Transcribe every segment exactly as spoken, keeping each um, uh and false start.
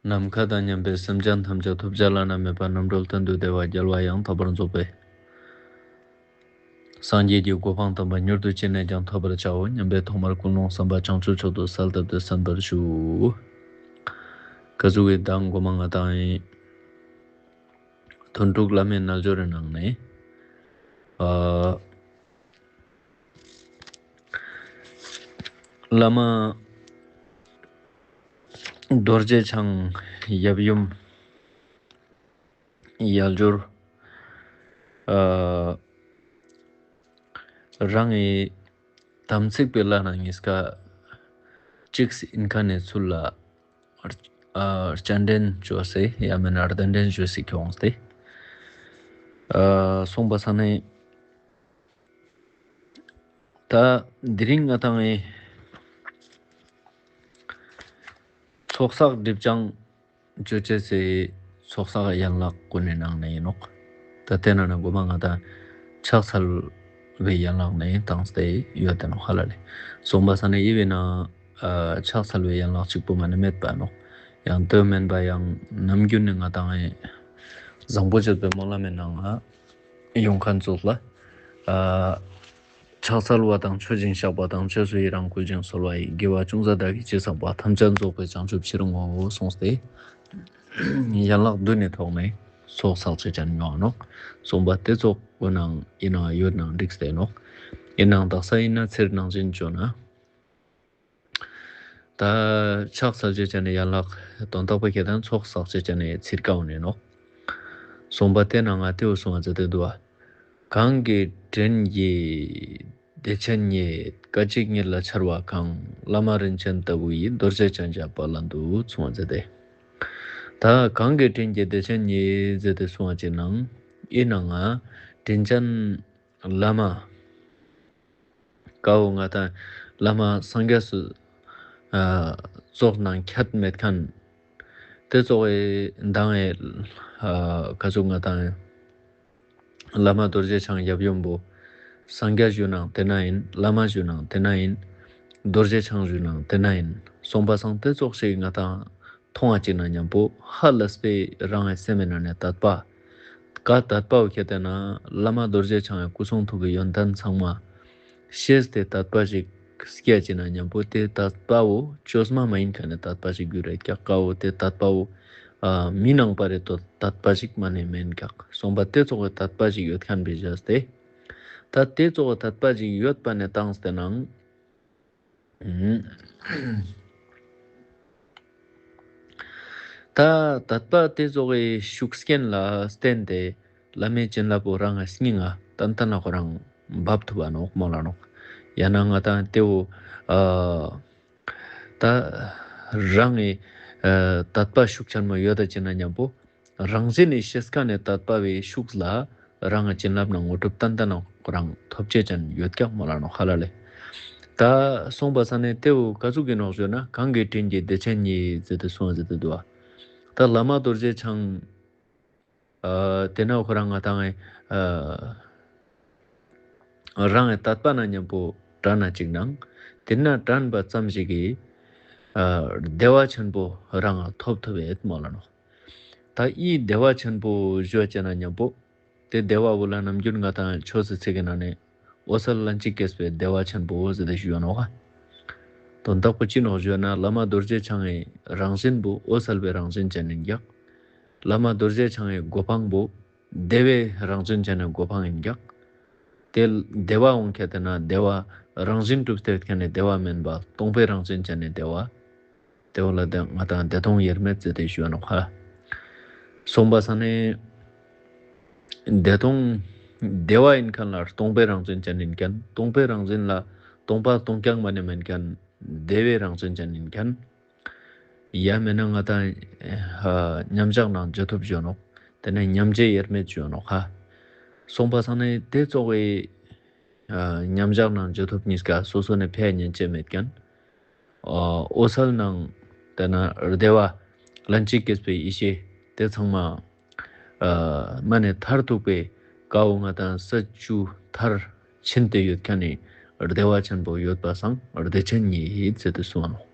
ནམ་མཁའ་དང་མཉམ་པའི་སེམས་ཅན་ཐམས་ཅད་ཐོབ་བྱ་བླ་ན་མེད་པ་རྣམ་གྲོལ་གཏན་དུ་བདེ་བ་རྒྱལ་བ་ཡང་དག་པར་རྫོགས་པའི་སངས་རྒྱས་ཀྱི་གོ་འཕང་དམ་པ་མྱུར་དུ་ཅི་ནས་ཀྱང་ཐོབ་པར་བྱའོ་སྙམ་པའི་ཐོག་མར་ཀུན་སློང་བསམ་པ་བྱང་ཆུབ་མཆོག་ཏུ་གསལ་བཏབ་སྟེ་གསན་པར་ཞུ། ཀ་ཟུག་གི་མདང་གོ་མ་ང་དང་ཡིན། ཐུན་དྲུག་བླ་མའི་རྣལ་འབྱོར་རི་ནང་ནས། ཨ། བླ་མ་རྡོ་རྗེ་འཆང་ཡབ་ཡུམ་ཡལ་འབྱོར། ཨ། རང་གི་དམ་ཚིག་པའི་བླ་ན་གཉིས་ཀ་གཅིག་ཨིན་ཁན་ནི་ཚུལ་ལ། ཨ། སྤྱན་འདྲེན་ཅོས་སེ་ཡང་མེན་ན་གདན་འདྲེན་ཅོས་སེ་ཁྱོངས་ཏེ། ཨ། སོང་པ་ས་ནས། ད་དེ་རིང་ང་དང་ངི་ཚོགས་བསགས་སྒྲིབ་སྦྱང་ཅོ་ཅེས་སི་ཚོགས་བསགས་ཡན་ལག་ཀུན་ནི་ནང་ནས་ཡིན་ནོག། ད་དེ་ནང་ནས་གོ་མ་ང་དང་ཕྱག་འཚལ་བའི་ཡན་ལག་ནས་བཏང་སྟེ་ཡོད་དེ་ནོག་ཧ་ལ་ལེ། སོང་པ་ས་ནས་ཡིན་པས་ན། ཨ། ཕྱག་འཚལ་བའི་ཡན་ལག་གཅིག་པོ་མ་ནི་མེད་པ་ནོག། ཡང་དེ་མེན་པ་ཡང་ནམ་རྒྱུན་ནི་ང་དང་ངི་བཟང་པོ་སྤྱོད་པའི་སྨོན་ལམ་མི་ནང་ང་ཡོང་ཁན་ཚོགས་ལ། ཨ། ཕྱག་འཚལ་བ་དང་མཆོད་ཅིང་བཤགས་པ་དང་བཅས་སུ་ཡི་རང་བསྐུལ་ཞིང་གསོལ་བ་ཡི། དགེ་བ་ཅུང་ཟད་བདག་གིས་ཅི་བསགས་པ། ཐམས་ཅད་རྫོགས་པའི་བྱང་ཆུབ་ཕྱིར་བསྔོའོ་གསུངས་ཏེ། ཡན་ལག་བདུན་ནི་ཐོག་ནས་ཚོགས་བསགས་ཅེས་ཅན་ཡོང་ནོག། སོང་པ་དེ་ཚོགས་ཀུན་ནང་ཡིན་ན་ཡོད་ནང་འགྲིག་སྟེ་ནོག། ཡིན་ནང་དག་ས་ཡིན་ན་ཚེར་ནང་བཞིན་ཅོ་ན། ད་ཕྱག་འཚལ་ཅེས་ཅན་ནི་ཡན་ལག་དོན་དག་པོ་ཁྱེད་དང་ཚོགས་བསགས་ཅེས་ཅན་ནི་ཚིར་ཀ་འོ་ནི་ནོག། སོང་པ་དེ་ནང་ང་དེའུ་སོང་བ་ཟེར་ཏེ་འདུག་བ། གང་གི་དྲིན་གྱིས་བདེ་ཆེན་ཉིད། སྐད་ཅིག་ཉིད་ལ་འཆར་བ་གང་། བླ་མ་རིན་ཆེན་ལྟ་བུ་ཡི། རྡོ་རྗེ་འཆང་ཞབས་པད་བླ་ན་འདུད། སོང་བ་ཟེར་ཏེ། ད་གང་གི་དྲིན་གྱིས་བདེ་ཆེན་ཉིད་ཟེར་ཏེ་སོང་བ་ཅིག་ནང་ཨི་ནང་ང་དྲིན་ཅན་བླ་མ། ཀ་བོ་ང་དང་བླ་མ་སངས་རྒྱས་སུ། ཨ། ཙོགས་ནང་ཁྱད་མེད་ཁན། དེ་ཙོགས་སི་མདང་ངི། ཨ། ཀ་ཟུག་ང་དང་བླ་མ་རྡོ་རྗེ་འཆང་ཡབ་ཡུམ་བོ་སངས་རྒྱས་ཞུ་ནང་དེ་ན་ཡིན། བླ་མ་ཞུ་ནང་དེ་ན་ཡིན། རྡོ་རྗེ་འཆང་ཞུ་ནང་དེ་ན་ཡིན། སོང་པ་སང་དེ་ཙོགས་ཤིག་ང་དང་མཐོང་བ་ཅིག་ན་མཉམ་པོ་ཧ་ལས་པའི་རང་ངི་སེམས་ནང་ནས་དད་པ། ཀ་དད་པའོ་ཁྱེད་དེ་ན་བླ་མ་རྡོ་རྗེ་འཆང་ངི་སྐུ་གསུང་ཐུགས་ཀྱི་ཡོན་ཏན་ཚང་མ་ཤེས་ཏེ་དད་པ་ཞིག་སྐྱེ་ཅིག་ན་མཉམ་པོ་དེ་དད་པའོ་བཅོས་མ་མ་ཡིན་ཁན་ནི་དད་པ་ཞིག་གྱུར་རེད་ཀྱག། ཀ་བོ་དེ་དད་པའོ། ཨ། མི་ནང་པ་རེད་དོ་དད་པ་ཞིག་མ་ནི་མེན་ཀྱག། སོང་པ་དེ་ཙོགས་སི་དད་པ་ཞིག་ཡོད་ཁན་བེ་བཞག་སྟེ། ད་དེ་ཙོགས་སི་དད་པ་ཞིག་ཡོད་པ་ནི་བཏང་སྟེ་ནང་། ད་དད་པ་དེ་ཙོགས་སི་ཤུགས་རྐྱེན་ལ་བརྟེན་ཏེ་བླ་མའི་བྱིན་རླབས་པོ་རང་ངི་སྙིང་ང་ཏན་ཏན་ན་ཁོ་རང་འབབ་ཐུབ་པ་ནོག་མོལ་ལ་ནོག། ཡང་ན་ང་དང་དེའུ། ཨ། ད་རང་ངི། ཨ། དད་པ་ཤུགས་ཆེན་མོ་ཡོད་ད་ཅིག་ན་མཉམ་པོ། རང་བཞིན་ནི་ཤེས་ཁན་ནི་དད་པ་བའི་ཤུགས་ལ་རང་ངི་བྱིན་རླབས་ནང་དངོས་གྲུབ་ཏན་ཏན་ནང་ཁོ་རང་ཐོབ་ཅེས་ཅན་ཡོད་ཀྱག་མོལ་ལ་ནོག་ཧ་ལ་ལེ། ད་སོང་པ་ས་ནས་དེའུ་ཀ་ཟུག་གི་ནོག་ཞུ་ན་གང་གི་དྲིན་གྱིས་བདེ་ཆེན་ཉིད་ཟེར་ཏེ་སོང་ཟེར་ཏེ་འདུག་བ། ད་བླ་མ་རྡོ་རྗེ་འཆང་། ཨ། དེ་ན་ཁོ་རང་ང་དང་ངི། ཨ། རང་ངི་དད་པ་ན་མཉམ་པོ་དྲན་ན་ཅིག་ནང་། དེ་ན་དྲན་པ་ཙམ་ཞིག་གིས། ཨ། བདེ་བ་ཆེན་པོ་རང་ང་ཐོབ་ཐུབ་ཡོད་མོལ་ལ་ནོག། ད་ཨི་བདེ་བ་ཆེན་པོ་ཞུ་ཅེས་ན་མཉམ་པོ། དེ་བདེ་བ་བོ་ལ་ནམ་རྒྱུན་ང་དང་ཆོས་སི་ཚིག་གི་ནང་ནས་འོད་གསལ་ལྷན་ཅིག་སྐྱེས་པའི་བདེ་བ་ཆེན་པོ་ཟེར་ཏེ་ཞུ་ཡོད་ནོག། དོན་དག་པོ་ཅི་ནོག་ཞུ་ན་བླ་མ་རྡོ་རྗེ་འཆང་ངི་རང་བཞིན་བོ་འོད་གསལ་བའི་རང་བཞིན་ཅན་ཡིན་ཀྱག། བླ་མ་རྡོ་རྗེ་འཆང་ངི་གོ་འཕང་བོ་བདེ་བའི་རང་བཞིན་ཅན་ནི་གོ་འཕང་ཡིན་ཀྱག། དེ་བདེ་བ་འོང་ཁྱེད་དེ་ན་བདེ་བ་རང་བཞིན་གྲུབ་སྟེ་ཁྱེད་ནི་བདེ་བ་མེན་པ་སྟོང་པའི་རང་བཞིན་ཅན་ནི་བདེ་བ། དེ་བོ་ལ་དེ་ང་དང་བདེ་སྟོང་དབྱེར་མེད་ཟེར་ཏེ་ཞུ་ཡོད་ནོག་ཧ། སོང་པ་ས་ནས་བདེ་སྟོང་བདེ་བ་ཡིན་ཁན་ལ་སྟོང་པའི་རང་བཞིན་ཅན་ཡིན་ཁན། སྟོང་པའི་རང་བཞིན་ལ་སྟོང་པ་སྟོང་རྐྱང་མ་ནི་མེན་ཁན་བདེ་བའི་རང་བཞིན་ཅན་ཡིན་ཁན། ཡང་མེན་ན་ང་དང་། ཨ། མཉམ་བཞག་ནང་འཇུག་ཐུབ་ཞུ་ནོག། དེ་ནས་མཉམ་རྗེས་དབྱེར་མེད་ཞུ་ནོག་ཧ། སོང་པ་ས་ནས་དེ་ཙོགས་སི། ཨ། མཉམ་བཞག་ནང་འཇུག་ཐུབ་གཉིས་ཀ་སོ་སོ་ནས་ཕན་ཉན་ཅེས་མེད་ཁན། ཨ། འོད་གསལ་ནང་དེ་ན་བདེ་བ་ལྷན་ཅིག་སྐྱེས་པའི་ཡེ་ཤེས་དེ་ཚང་མ། ཨ། མ་ནས་མཐར་ཐུག་པའི་ཀ་བོ་ང་དང་ས་བཅུ་མཐར་ཕྱིན་ཏེ་ཡོད་ཁན་ནི་བདེ་བ་ཆེན་པོ་ཡོད་པ་སང་བདེ་ཆེན་ཉིད་ཟེར་ཏེ་གསུངས་ནོག།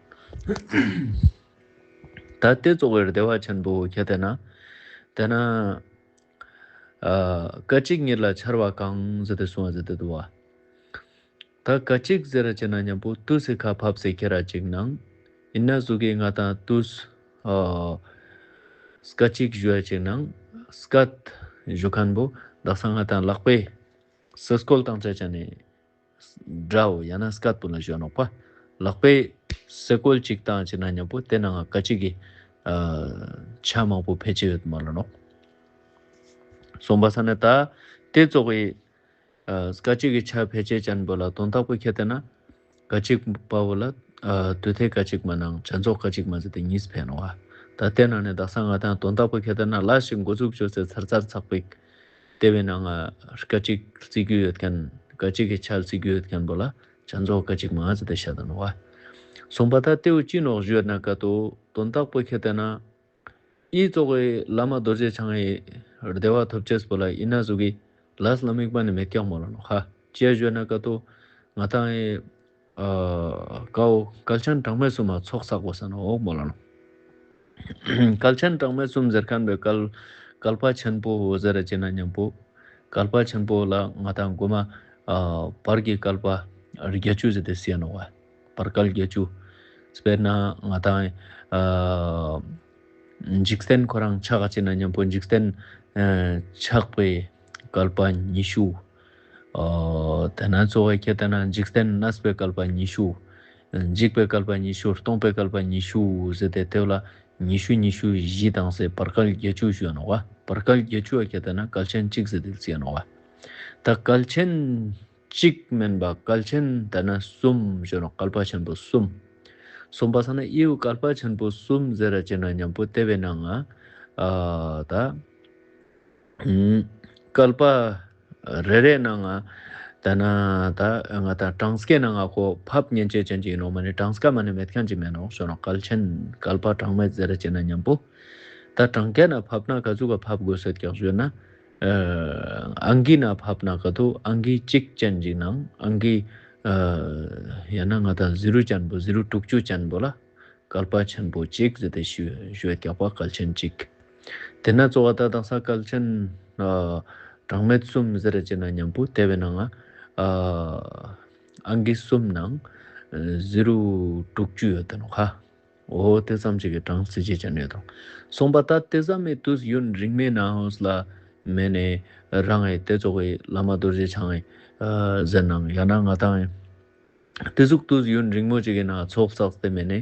ད་དེ་ཙོགས་སི་བདེ་བ་ཆེན་པོ་ཁྱེར་ཏེ་ན་དེ་ན་ཨ་སྐད་ཅིག་ཉིད་ལ་འཆར་བ་གང་ཟེར་ཏེ་གསུངས་པ་ཟེར་ཏེ་འདུག་པ། ད་སྐད་ཅིག་ཟེར་ར་ཅེ་ན་མཉམ་པོ་དུས་སི་ཁ་ཕབ་སེ་ཁྱེར་ར་ཅིག་ནང་ཨིན་ན་ཟུག་གི་ང་དང་དུས་ཨ་སྐད་ཅིག་ཞུ་ཡ་ཅིག་ནང་སྐད་ཞུ་མཁན་པོ་དག་ས་ང་དང་ལག་པའི་སེ་སྐོལ་བཏང་ཆ་ཅེ་ནི་སྒྲའོ་ཡང་ན་སྐད་པོ་ལ་ཞུ་ནོག་པ། ལག་པའི་སེ་སྐོལ་ཅིག་བཏང་ཅེ་ན་མཉམ་པོ་དེ་ནང་ང་སྐད་ཅིག་གི་ཨ་ཆ་མང་པོ་ཕལ་ཆེ་ཡོད་མ་ལ་ནོག། སོང་པ་ས་ན་ད་དེ་ཙོགས་སི་ཨ་སྐད་ཅིག་གི་ཆ་ཕལ་ཆེ་ཅན་པོ་ལ་དོན་དག་པོ་ཁྱེར་ཏེ་ན་སྐད་ཅིག་པ་བོ་ལ་ཨ་དུས་མཐའི་སྐད་ཅིག་མ་ནང་བྱ་རྫོགས་སྐད་ཅིག་མ་ཟེར་ཏེ་གཉིས་ཕེ་ནོག་པ། ད་དེ་ནང་ནས་དག་ས་ང་དང་དོན་དག་པོ་ཁྱེར་ཏེ་ན་ལ་ཞིག་འགོ་འཛུགས་བཅོས་སེ་ཚར་ཚར་ཚགས་པིག་དེ་བས་ན་ང་སྐད་ཅིག་རྩི་རྒྱུ་ཡོད་མཁན་སྐད་ཅིག་གི་ཆ་རྩི་རྒྱུ་ཡོད་མཁན་པོ་ལ་བྱ་རྫོགས་སྐད་ཅིག་མ་ཟེར་ཏེ་བཤད་ད་ནོག་པ། སོང་པ་ད་དེ་བོ་ཅི་ནོག་ཞུ་ཡོད་ན་ཀ་ཏོ་དོན་དག་པོ་ཁྱེར་ཏེ་ན་ཨི་ཙོགས་སི་བླ་མ་རྡོ་རྗེ་འཆང་ངི་བདེ་བ་ཐོབ་ཅེས་པོ་ལ་ཨིན་ན་ཟུག་གི་ལས་ལ་དམིགས་པ་ནི་མེད་ཀྱག་མོལ་ལ་ནོག་ཧ། ཅི་ཡ་ཞུ་ན་ཀ་ཏོ་ང་དང་ཨི་ཨ་ཀའོ་བསྐལ་ཆེན་གྲངས་མེད་གསུམ་མ་ཚོགས་བསགས་དགོས་ས་ནོག་མོལ་ལ་ནོག། བསྐལ་ཆེན་གྲངས་མེད་གསུམ་ཟེར་མཁན་པོའི་བསྐལ་བསྐལ་པ་ཆེན་པོ་ཟེར་ར་ཅེ་ན་མཉམ་པོ་བསྐལ་པ་ཆེན་པོ་ལ་ང་དང་གོ་མ་ཨ་བར་གྱི་བསྐལ་པ་བརྒྱད་ཅུ་ཟེར་ཏེ་སི་ཡ་ནོག་པ། བར་བསྐལ་བརྒྱད་ཅུ། དཔེར་ན་ང་དང་ཨ་འཇིག་རྟེན་ཁོ་རང་ཆགས་ཅེ་ན་མཉམ་པོ་འཇིག་རྟེན་ཨ་ཆགས་པའི་བསྐལ་པ་ཉི་ཤུ། ཨ་དེ་ན་གཙོ་བོ་ཁྱེར་ཏེ་ན་འཇིག་རྟེན་གནས་པའི་བསྐལ་པ་ཉི་ཤུ། འཇིག་པའི་བསྐལ་པ་ཉི་ཤུ། སྟོང་པའི་བསྐལ་པ་ཉི་ཤུ་ཟེར་ཏེ་དེ་ལ་ཉི་ཤུ་ཉི་ཤུ་བཞི་བཏང་སེ་བར་བསྐལ་བརྒྱད་ཅུ་ཞུ་ནོག་པ། བར་བསྐལ་བརྒྱད་ཅུ་བ་ཁྱེར་ཏེ་ན་བསྐལ་ཆེན་གཅིག་ཟེར་ཏེ་སི་ཡ་ནོག་པ། ད་བསྐལ་ཆེན་གཅིག་མན་པ་བསྐལ་ཆེན་ད་ན་གསུམ་ཞུ་ནོག། བསྐལ་པ་ཆེན་པོ་གསུམ། སོང་པ་ས་ན་ཨི་བོ་བསྐལ་པ་ཆེན་པོ་གསུམ་ཟེར་ར་ཅེ་ན་མཉམ་པོ་དེ་བས་ན་ང་ཨ་ད་ཨུམ་བསྐལ་པ་རེ་རེ་ནང་ང་ད་ན་ད་ང་ད་གྲངས་ཀའི་ནང་ང་ཁོ་ཕབ་ཉན་ཅེས་ཅན་ཅིག་ཨིན་ནོག་མ་ནི་གྲངས་ཀ་མ་ནི་མེད་མཁན་ཅིག་མེན་ནོག་ཞུ་ནོག། བསྐལ་ཆེན་བསྐལ་པ་གྲངས་མེད་ཟེར་ར་ཅེ་ན་མཉམ་པོ་ད་གྲངས་ཀའི་ནང་ཕབ་ན་ག་ཟུག་ག་ཕབ་དགོས་སོད་ཀྱག་ཞུ་ན། ཨ་ཨང་ཀི་ནང་ཕབ་ན་ཀ་ཏོ་ཨང་ཀི་གཅིག་ཅན་ཅིག་ནང་ཨང་ཀི་ཨ་ཡང་ན་ང་དང་ཟི་རུ་ཅན་པོ་ཟི་རུ་དྲུག་ཅུ་ཅན་པོ་ལ་བསྐལ་པ་ཆེན་པོ་གཅིག་ཟེར་ཏེ་ཞུ་ཞུ་ཡོད་ཀྱག་པ། བསྐལ་ཆེན་གཅིག། དེ་ན་གཙོ་བོ་ད་དག་ས་བསྐལ་ཆེན་ཨ་གྲངས་མེད་གསུམ་ཟེར་ར་ཅེ་ན་མཉམ་པོ་དེ་བས་ན་ང་ཨ་ཨང་ཀི་གསུམ་ནང་ཨ་ཟི་རུ་དྲུག་ཅུ་ཡོད་དེ་ནོག་ཧ། འོ་དེ་ཙམ་ཅིག་གི་གྲངས་རྩི་ཅེས་ཅན་ཡོད་དང་། སོང་པ་ད་དེ་ཙམ་མི་དུས་ཡུན་རིང་མོའི་ནང་ལ་མེ་ནེ་རང་ངི་དེ་ཙོགས་སི་བླ་མ་རྡོ་རྗེ་འཆང་ངི་ཨ་ཟེར་ནང་ཡང་ན་ང་དང་དེ་ཟུག་དུས་ཡུན་རིང་མོ་ཅིག་གི་ནང་ཚོགས་བསགས་ཏེ་མེ་ནེ་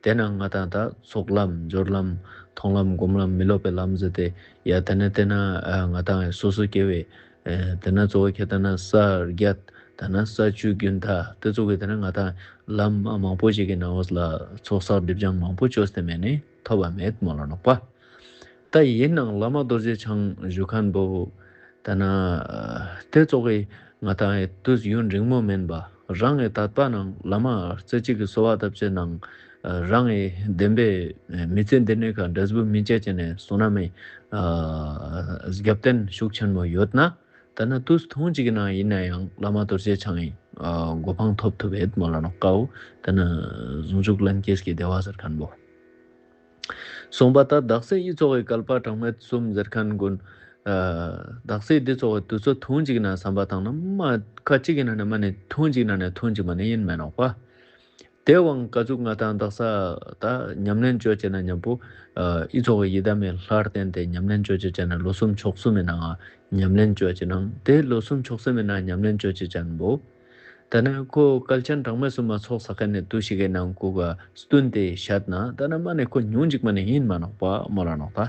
དེ་ནང་ང་དང་ད་ཚོགས་ལམ་སྦྱོར་ལམ་མཐོང་ལམ་སྒོམ་ལམ་མི་སློབ་པའི་ལམ་ཟེར་ཏེ་ཡ་དེ་ནེ་དེ་ན་ཨ་ང་དང་སོ་སོ་སྐྱེ་བོའི་ཨེ་དེ་ན་གཙོ་བོ་ཁྱེར་ཏེ་ན་ས་བརྒྱད། དེ་ན་ས་བཅུ་རྒྱུན་མཐའ་དེ་ཙོགས་སི་དེ་ན་ང་དང་ལམ་མང་པོ་ཞིག་གི་ནང་ལ་ཚོགས་བསགས་སྒྲིབ་སྦྱང་མང་པོ་བཅོས་ཏེ་མེ་ནེ་ཐོབ་པ་མེད་མོལ་ལ་ནོག་པ། ད་ཨིན་ནའང་བླ་མ་རྡོ་རྗེ་འཆང་ཞུ་མཁན་པོ་དེ་ན་དེ་ཙོགས་སི་ང་དང་དུས་ཡུན་རིང་མོ་མེན་པ་རང་ངི་དད་པ་ནང་བླ་མ་རྩེ་གཅིག་གི་གསོལ་བ་བཏབ་ཅེས་ནང་རང་ངི་བདེན་པའི་མི་ཚེ་འདི་ནེ་ཀ་འབྲས་བུ་སྨིན་ཅེས་ཅན་ནི་བསོད་ནམས་མི་ཨ་རྒྱབ་རྟེན་ཤུགས་ཆེན་མོ་ཡོད་ན། ད་ན་དུས་ཐུང་ཅིག་གི་ནང་ཨིན་ན་ཡང་བླ་མ་རྡོ་རྗེ་འཆང་ངི་ཨ་གོ་འཕང་ཐོབ་ཐུབ་ཡོད་མོལ་ལ་ནོག་ཀའོ། ད་ན་ཟུང་འཇུག་ལྷན་སྐྱེས་ཀྱི་བདེ་བ་ཟེར་མཁན་པོ། སོང་པ་ད་དག་ས་ཨི་ཙོགས་སི་བསྐལ་པ་གྲངས་མེད་གསུམ་ཟེར་མཁན་ཀུན་ཨ་དག་ས་འདི་ཙོགས་སི་དུས་ཚོད་ཐུང་ཅིག་གི་ནང་བསམ་པ་བཏང་ན་མ་ཁ་ཅིག་གི་ནང་ནེ་མ་ནེ་ཐུང་ཅིག་ནང་ནེ་ཐུང་ཅིག་མ་ནེ་ཨིན་མེ་ནོག་པ། དེ་བོའང་ཀ་ཟུག་ང་དང་དག་ས་ད་ཉམས་ལེན་བཅོ་ཅེས་ན་མཉམ་པོ་ཨ་ཨི་ཙོགས་སི་ཡི་དམ་མི་ལྷར་བརྟེན་ཏེ་ཉམས་ལེན་བཅོ་ཅེས་ཅན་ན་ལོ་གསུམ་ཕྱོགས་གསུམ་མི་ནང་ང་ཉམས་ལེན་བཅོ་ཅེས་ནང་དེ་ལོ་གསུམ་ཕྱོགས་གསུམ་མི་ནང་ང་ཉམས་ལེན་བཅོ་ཅེས་ཅན་པོ། ད་ན་ཁོ་བསྐལ་ཆེན་གྲངས་མེད་གསུམ་མ་ཚོགས་བསགས་མཁན་ནི་དུས་ཤིག་གི་ནང་ཁོ་ག་བསྟུན་ཏེ་བཤད་ན་ད་ན་མ་ནེ་ཁོ་ཉུང་ཅིག་མ་ནེ་ཨིན་མ་ནོག་པ་མོལ་ལ་ནོག་ད།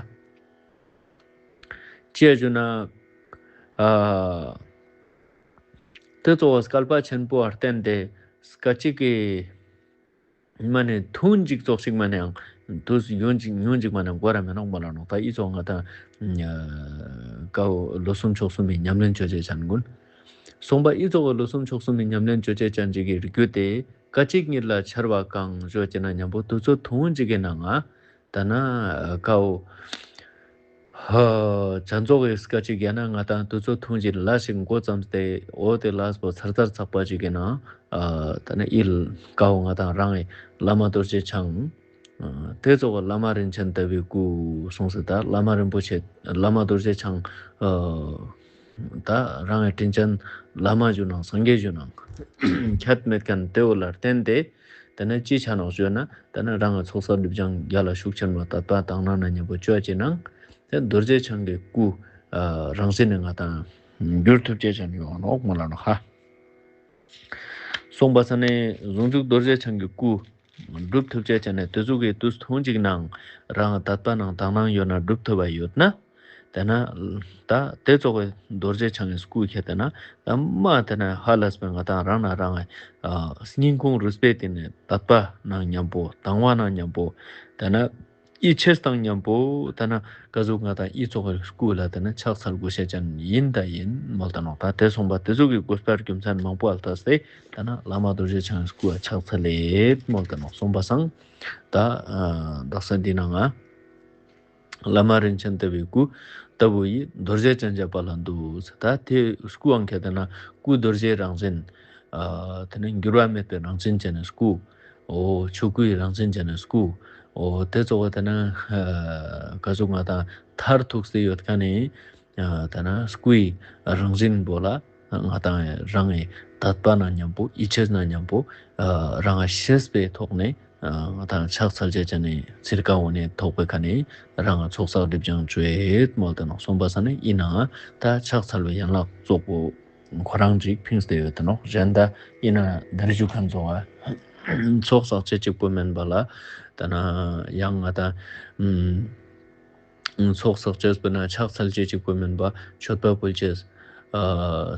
ཅི་ཡ་ཞུ་ན་ཨ་དེ་ཙོགས་སི་བསྐལ་པ་ཆེན་པོ་ལ་བརྟེན་ཏེ་སྐད་ཅིག་གི་མ་ནེ་ཐུང་ཅིག་ཙོགས་ཤིག་མ་ནེ་ཡང་དུས་ཡུན་ཅིག་ཉུང་ཅིག་མ་ནེ་འགོར་ར་མེ་ནོག་མོལ་ལ་ནོག། ད་ཨི་ཙོགས་ང་དང་ཀའོ་ལོ་གསུམ་ཕྱོགས་གསུམ་མི་ཉམས་ལེན་བཅོ་ཅེས་ཅན་ཀུན། སོང་པ་ཨི་ཙོགས་ལོ་གསུམ་ཕྱོགས་གསུམ་མི་ཉམས་ལེན་བཅོ་ཅེས་ཅན་ཅིག་གི་རིགས་རྒྱུད་དེ་སྐད་ཅིག་ཉིད་ལ་འཆར་བ་གང་ཞུ་ཅེས་ན་མཉམ་པོ་དུས་ཚོད་ཐུང་ཅིག་གི་ནང་ང་ད་ན་ཀའོ་ཧ་བྱ་རྫོགས་སི་སྐད་ཅིག་ཡང་ན་ང་དང་དུས་ཚོད་ཐུང་ཅིག་ལ་ཞིག་འགོ་བརྩམས་ཏེ་འོ་དེ་ལས་པོ་ཚར་ཚར་ཚགས་པ་ཅིག་གི་ནང་ཨ་ད་ན་ཨི་ཀའོ་ང་དང་རང་ངི་བླ་མ་རྡོ་རྗེ་འཆང་ ཏེ་ཙོགས་བླ་མ་རིན་ཆེན་ལྟ་བུའི་སྐུ་གསུངས་སེ་ད་བླ་མ་རིན་པོ་ཆེ་བླ་མ་རྡོ་རྗེ་འཆང་ད་རང་ངི་དྲིན་ཅན་བླ་མ་ཞུ་ནང་སངས་རྒྱས་ཞུ་ནང་ཁྱད་མེད་ཁན་ཏེ་བོ་ལ་བརྟེན་ཏེ་ཏེ་ནེ་ཅི་ཆ་ནོག་ཞུ་ན་ཏེ་ནེ་རང་ངི་ཚོགས་བསགས་སྒྲིབ་སྦྱང་རྒྱ་ལ་ཤུགས་ཆེན་མོ་དད་པ་དག་སྣང་ན་མཉམ་པོ་ཅོ་ཅེ་ནང་ཏེ་རྡོ་རྗེ་འཆང་གི་སྐུ་རང་བཞིན་ནི་ང་དང་འགྱུར་ཐུབ་ཅེས་ཅན་ཡོང་ནོག་མོལ་ལ་ནོག་ཧ། གསུངས་པ་ས་ནེ་ཟུང་འཇུག་རྡོ་རྗེ་འཆང་གི་སྐུ་སྒྲུབ་ཐུབ་ཅེས་ཅན་ནི་ཏེ་ཙོགས་སི་དུས་ཐུང་ཅིག་ནང་རང་དད་པ་ནང་དག་སྣང་ཡོད་ན་སྒྲུབ་ཐུབ་པ་ཡོད་ན། ཏེ་ནེ་ད་ཏེ་ཙོགས་སི་རྡོ་རྗེ་འཆང་གི་སྐུ་ཁྱེར་ཏེ་ན་ད་མ་ཏེ་ནེ་ཧ་ལས་པའི་ང་དང་རང་ན་རང་ངི་སྙིང་ཁུང་རུས་པའི་གཏིང་ནེ་དད་པ་ནང་མཉམ་པོ་དང་བ་ནང་མཉམ་པོ་ཏེ་ནེ་ཡིད་ཆེས་དང་མཉམ་པོ་ཏེ་ནེ་ཀ་ཟུག་ང་དང་ཡིད་ཙོགས་སི་སྐུ་ལ་ཏེ་ནེ་ཕྱག་འཚལ་དགོས་ཤེས་ཅན་ཡིན་ད་ཡིན་མོལ་ཏེ་ནོག་ད་ཏེ་གསུངས་པ་ཏེ་ཙོགས་སི་དགོས་པ་རྒྱུ་མཚན་མང་པོ་ཨ་ལྟས་ཏེ་ཏེ་ནེ་བླ་མ་རྡོ་རྗེ་འཆང་གི་སྐུ་ལ་ཕྱག་འཚལ་ལེ་མོལ་ཏེ་ནོག་གསུངས་པ་སང་ད་དག་ས་འདི་ནང་ང་བླ་མ་རིན་ཆེན་ལྟ་བུའི་སྐུ་ལྟ་བུ་ཡི་རྡོ་རྗེ་ཅན་མཇལ་བ་ལ་འདུད་ཟེར། ད་ཏེ་སྐུའང་ཁྱེར་ཏེ་ན་སྐུ་རྡོ་རྗེ་རང་བཞིན། ཏེ་ནེ་འགྱུར་བ་མེད་པའི་རང་བཞིན་ཅན་ནི་སྐུ། འོ་ཆོས་སྐུའི་རང་བཞིན་ཅན་ནི་སྐུ། འོ་ཏེ་ཙོགས་ཏེ་ནེ་ཀ་ཟུག་ང་དང་མཐར་ཐུག་སྟེ་ཡོད་ཁན་ནི་ཏེ་ནེ་སྐུའི་རང་བཞིན་པོ་ལ་ང་དང་རང་ངི་དད་པ་ནང་མཉམ་པོ་ཡིད་ཆེས་ནང་མཉམ་པོ་རང་ངི་ཤེས་པའི་ཐོག་ནེ་ང་དང་ཕྱག་འཚལ་ཅེས་ཅན་ནི་ཚིར་ཀ་འོ་ནེ་ཐོག་པའི་ཁ་ནེ་རང་ངི་ཚོགས་བསགས་སྒྲིབ་སྦྱང་ཅོ་ཡེད་མོལ་ཏེ་ནོག་གསུངས་པ་ས་ནེ་ཡིན་ནའང་ད་ཕྱག་འཚལ་བའི་ཡན་ལག་ཙོགས་པོ་ཁོ་རང་ཅིག་ཕིངས་ཏེ་ཡོད་དེ་ནོག་གཞན་ད་ཡིན་ན་དར་ཞུ་ཁན་ཙོགས་ཚོགས་བསགས་ཅེས་ཅིག་པོ་མེན་པ་ལ་ད་ན་ཡང་ང་དང་ཚོགས་བསགས་ཅེས་པོ་ན་ཕྱག་འཚལ་ཅེས་ཅིག་པོ་མེན་པ་མཆོད་པ་ཕུལ་ཅེས་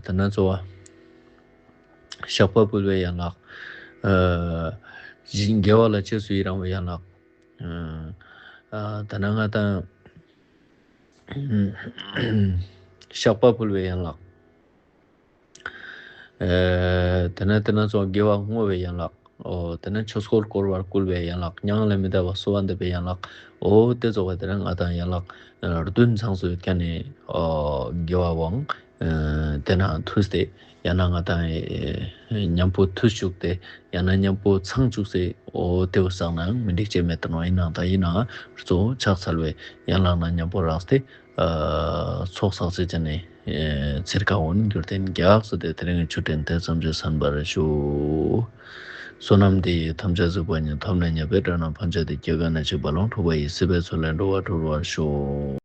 ད་ན་ཙོགས་བཤགས་པ་ཕུལ་བའི་ཡན་ལག་དགེ་བ་ལ་རྗེས་སུ་ཡི་རང་བའི་ཡན་ལག་ད་ན་ང་དང་བཤགས་པ་ཕུལ་བའི་ཡན་ལག་ཏེ་ནེ་ཏེ་ནེ་ཙོགས་དགེ་བ་བསྔོ་བའི་ཡན་ལག་འོ་ཏེ་ནེ་ཆོས་འཁོར་བསྐོར་བར་བསྐུལ་བའི་ཡན་ལག་མྱ་ངན་ལས་མི་འདའ་བར་གསོལ་བ་འདེབས་པའི་ཡན་ལག་འོ་ཏེ་ཙོགས་ཏེ་ནེ་ང་དང་ཡན་ལག་བདུན་ཚང་སུ་ཡོད་ཁན་ནི་འོ་དགེ་བ་བོའང་ཏེ་ན་མཐུས་ཏེ་ཡང་ན་ང་དང་མཉམ་པོ་མཐུས་ཅུག་སྟེ་ཡང་ན་མཉམ་པོ་ཚང་ཅུག་སྟེ་འོ་ཏེ་བོ་བསགས་ནའང་མི་འགྲིག་ཅེས་མེད་དེ་ནོག་ཡིན་ནའང་ད་ཡིན་ནའང་གཙོ་བོ་ཕྱག་འཚལ་བའི་ཡན་ལག་ནང་མཉམ་པོ་རགས་ཏེ་ཚོགས་བསགས་ཅེས་ཅན་ནི་ཚིར་ཀ་འོ་ནེ་འགྱུར་ཏེ་རྒྱགས་ཏེ་དེ་རིང་གི་ཆོས་འབྲེལ་ཏེ་ཙམ་ཞིག་གསན་པར་ཞུ། བསོད་ནམས་འདི་ཡིས་ཐམས་ཅད་གཟིགས་པ་ཉིད། ཐོབ་ནས་ཉེས་པའི་དགྲ་རྣམས་ཕམ་བྱས་ཏེ། སྐྱེ་རྒ་ན་འཆིའི་རྦ་ཀློང་འཁྲུགས་པ་ཡི། སྲིད་པའི་མཚོ་ལས་འགྲོ་བ་སྒྲོལ་བར་ཤོག།